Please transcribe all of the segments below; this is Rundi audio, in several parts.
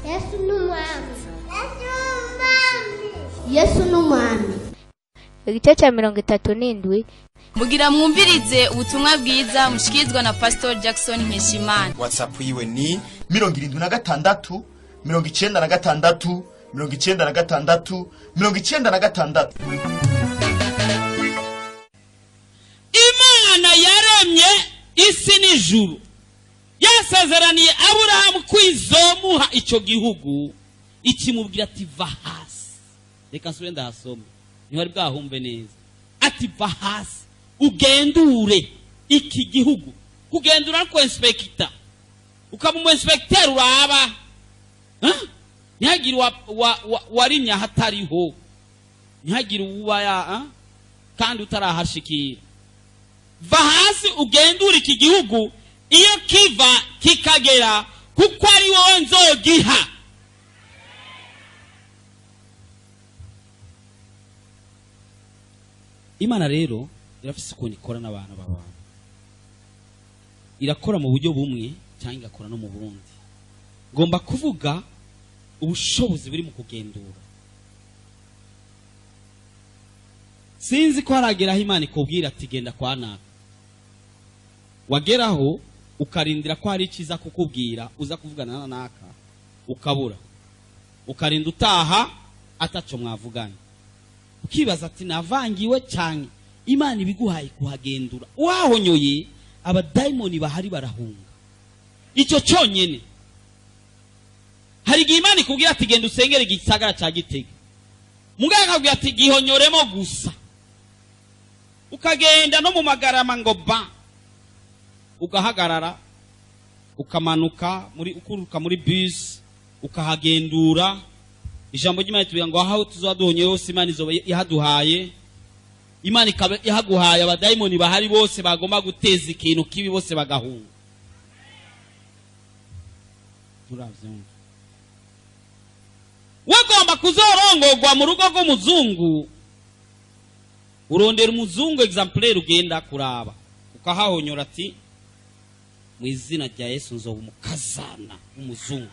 Yesu ni umwami. Yesu ni umwami. Igice cya 37. Mugira mwumvirize ubutumwa bwiza mushikirizwa na Pastor Jackson Nkeshimana. WhatsApp yiwe ni 76 96 96 96. Imana yaremye isi n'ijuru, yasezeraniye Aburahamu ko izomuha icyo gihugu, ikimubwira ati va hasi. Reka nsubire ndahasome, ntiwari bwahumve neza. Ati va hasi ugendure iki gihugu. Kugendura no inspector, ukaba umu inspecteur uraba ntihagire warimye ahatariho, ntihagire uba ya kandi utarahashikira. Va hasi ugendure iki gihugu, iyo kiva kikagera, kuko ari wowe nzogiha. Imana rero irafise ukuntu ikora n'abantu b'abantu. Irakora mu buryo bumwe cyangwa igakora no mu bundi. Ngomba kuvuga ubushobozi buri mu kugendura. Sinzi ko harageraho Imana ikubwira ati genda kwa naka, wageraho ukarindira ko hari icyiza kukubwira, uza kuvugana na naka ukabura, ukarinda utaha ataco mwavuganye, ukibaza ati navangiwe cyane. Imana ibiguhaye kuhagendura, wahonyoye abadaimoni bahari barahunga. Icyo cyonyene. Hari igihe Imana ikubwira ati genda usengere igisagara cya Gitega, muganga akakubwira ati gihonyoremo gusa, ukagenda no mu magarama ngo ba, ugahagarara, ukamanuka muri, ukuruka muri bus, ukahagendura. Ijambo ry'Imana ritubwira ngo aho tuzoba duhonyoye hose Imana izoba ihaduhaye. Imana ikaba ihaguhaye, abadaimoni bahari bose bagomba guteza ikintu kibi bose bagahunga. Turavyumva. Wagomba kuzorongorwa mu rugo rw'umuzungu, urondera umuzungu exemplaire ugenda kuraba, ukahahonyora ati mu izina rya Yesu nzoba umukazana w'umuzungu.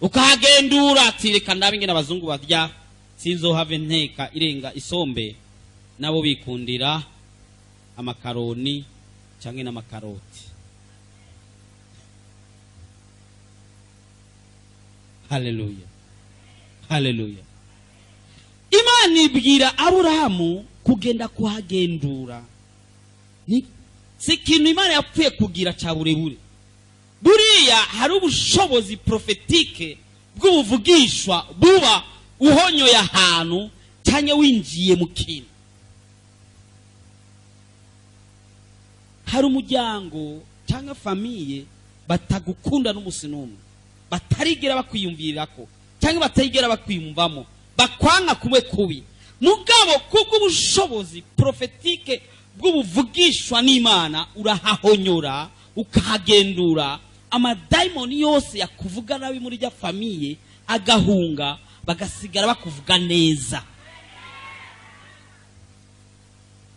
Ukahagendura ati reka ndabe ingene abazungu barya, sinzohave nteka irenga isombe, nabo bikundira amakaroni canke n'amakaroti. Haleluya, haleluya. Imana ibwira Aburahamu kugenda kuhagendura. Si ikintu Imana yapfuye kugira ca burebure. Buriya hari ubushobozi prophetike bw'ubuvugishwa buba uhonyoye ahantu cyangwa winjiye mu kintu. Hari umuryango cyangwa famiye batagukunda n'umusi n'umwe, batarigera bakwiyumvirirako cyangwa batarigera bakwiyumvamo, bakwanga kumwe kubi. Mugabo kubw'ubushobozi prophetike bw'ubuvugishwa n'Imana urahahonyora, ukahagendura, amadaimoni yose yakuvuga nabi muri rya famiye agahunga, bagasigara bakuvuga neza.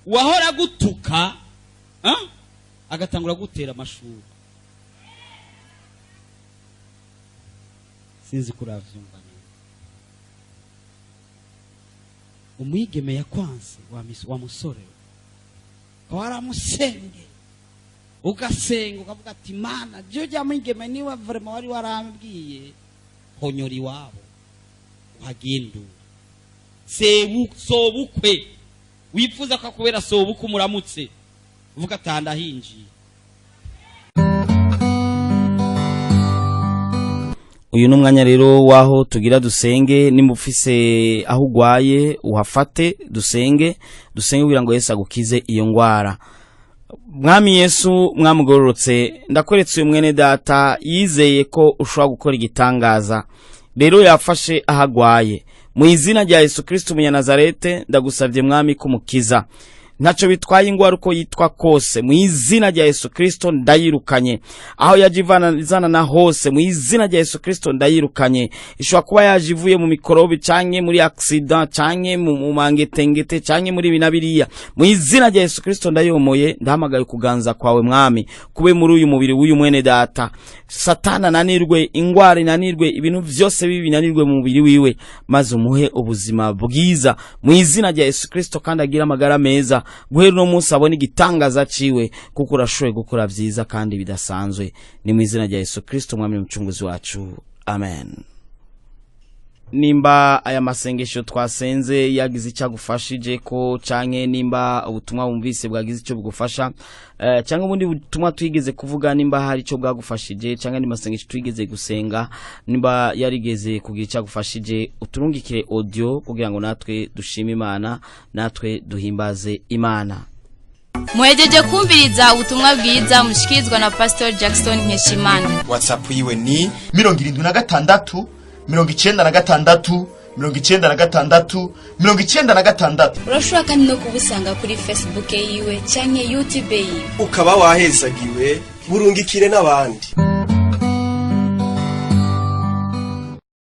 Wahora gutuka agatangura gutera amashuri. Sinzi kuravyumva neza. Umwigeme yakwanse wa musore, waramusenge, ugasenga ukavuga ati Mana je jya mwigeme niwe vraiment wari warambwiye, honyora iwabo uhagendura. Sobukwe wifuza ko akubera sobukwe umuramutse uvuga ati ndahinjiye. Uyu ni umwanya rero waho tugira dusenge. Nimba ufise aho ugwaye uhafate, dusenge, dusenge kugira ngo Yesu agukize iyo ngwara. Mwami Yesu mwamugororotse, ndakweretse uyu mwene data yizeye ko ushobora gukora igitangaza, rero yafashe ahagwaye. Mu izina rya Yesu Kristo umunyanazarete, ndagusavye Mwami kumukiza. Ntacyo bitwaye ingwara uko yitwa kose, mu izina rya Yesu Kristo ndayirukanye. Aho yaje izana na hose, mu izina rya Yesu Kristo ndayirukanye. Ishobora kuba yaje ivuye mu mikorobe, canke muri accident, canke mu mangetengete, canke muri ibi na biriya. Mu izina rya Yesu Kristo ndayomoye. Ndahamagaye kuganza kwawe, Mwami, kube muri uyu mubiri w'uyu mwene data. Satana ananirwe, ingwara inanirwe, ibintu vyose bibi binanirwe mu mubiri wiwe, maze umuhe ubuzima bwiza mu izina rya Yesu Kristo, kandi agire amagara meza. Guhera uno munsi abone igitangaza ciwe, kuko urashoboye gukora vyiza kandi bidasanzwe. Ni mu izina rya Yesu Kristo, Mwami n'Umucunguzi wacu, amen. Nimba aya masengesho twasenze yagize icyo agufashije ko, canke nimba ubutumwa wumvise bwagize icyo bugufasha, canke ubundi butumwa twigeze kuvuga, nimba hari icyo bwagufashije, canke andi masengesho twigeze gusenga, nimba yarigeze kugira icyo agufashije, uturungikire audio kugira ngo natwe dushime Imana, natwe duhimbaze Imana. Muhejeje kumviriza ubutumwa bwiza mushikirizwa na Pastor Jackson Nkeshimana. WhatsApp yiwe ni 76 96 96 96. Urashobora kandi no kubusanga kuri Facebook yiwe canke YouTube yiwe. Ukaba wahezagiwe, burungikire n'abandi.